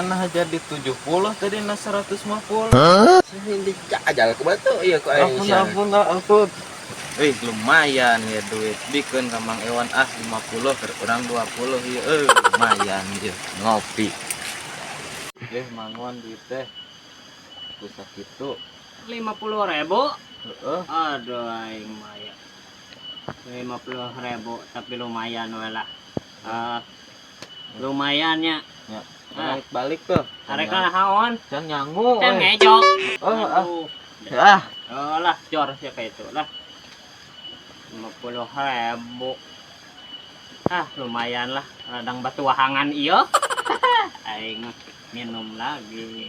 Nah jadi 70 tadi na 150. Sini dijajal ku batu ieu ku aing Ampun sia. Ampun ampun. Wih, lumayan ya duit. Bikeun ka Mang Ewan ah 50 keur urang 20 ieu. Lumayan ieu ngopi. Eh, Mang Wan duit teh. Ku sakitu. 50.000. Heeh. Aduh aing mah ya. 50.000 tapi lumayan we lah. Ah, lumayan nya. Ya, balik balik tuh. Arek naon? Can nyangu. Can euy. ngejo. Oh, ah. Aduh. Ah, Oh lah, jor sia kayak itu lah. 50.000. Ah, lumayan lah. Ladang batu wahangan iyo. Aing minum lagi.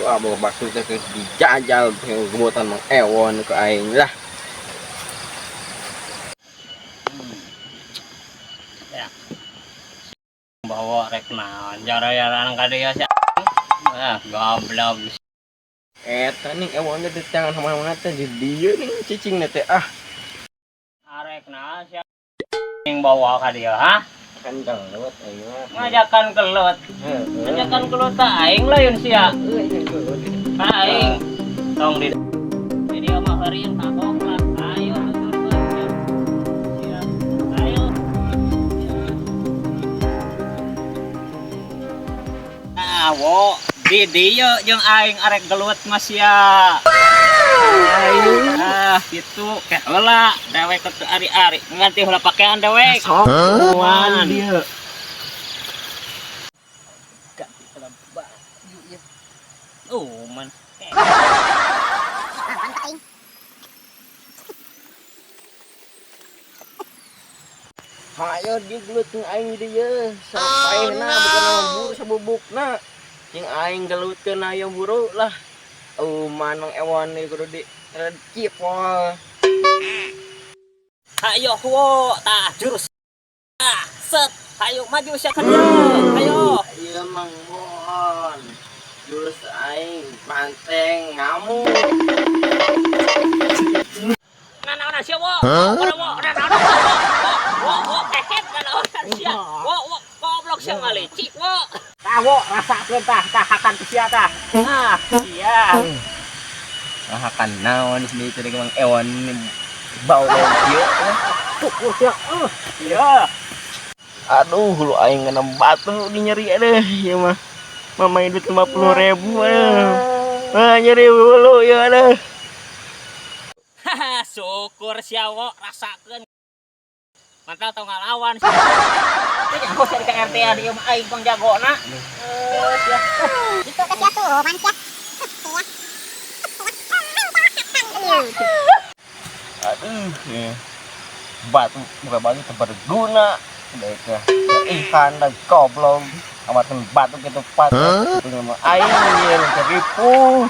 Wah, bawa bakso teh geus dijajal gebutan Mang Ewon ku aing lah. Ya. Bawa rek naon jara-jaraan ka dieu sia. Ah, goblok. Eta ning Ewon teh tangan mana-mana teh di dieu ning cicing teh ah. Arek naon sia yang bawa ka dieu, ha? Kan gelut aing mah. Ngajakan kelut. Heeh. Ngajakan kelut tah aing lain sia. Heeh, gelut. Aing. Tong di dieu mah heureun kagok lah. Ayo tuturkeun sia. Ayo. Ah, wo, di dieu jeung aing arek gelut mah sia. Ah, gitu. Kayak heula dewek teu ari-ari nganti heula pakaian dewek. Sok Wan. dia. Ganti heula baju ya. Oh, man. Hayo dia gelut jeung aing di dieu. Sapaehna bukan nama buru sabubukna. Jeung aing gelutkeun aya buru lah. Oh, man Mang Ewon ieu kudu di cipol. Ayo wo, tah jurus. Ah, set. Ayo maju sia ka dieu. Ayo. Iya Mang Won. Jurus aing banteng ngamuk. Nanaonan sia wo. Wo, wo, nanaonan sia wo. Wo, wo, kehet nanaonan sia. Wo, wo, goblok sia ngalicik wo. Tah wo, rasakeun tah, tah hakan ku sia tah. Ah, iya. Ah, kan naon di sini teh Mang Ewon bau bau kieu. Tukur sia. Iya. Aduh, lu aing kena batu di nyeri deh ieu mah. Mamain duit 50.000 aduh. Ah, nyeri bulu ya aduh. Haha, syukur sia wo, rasakeun. Mantap tong ngalawan sia. Teh aku sia di KRT dieu mah aing pangjagona. Eh, sia. Itu ke sia tuh, man sia. Aduh, ya. Batu bukan batu berguna. Baik ya. Ikan dan goblok. Amatkan batu gitu patah. Itu nama aing dia ribu.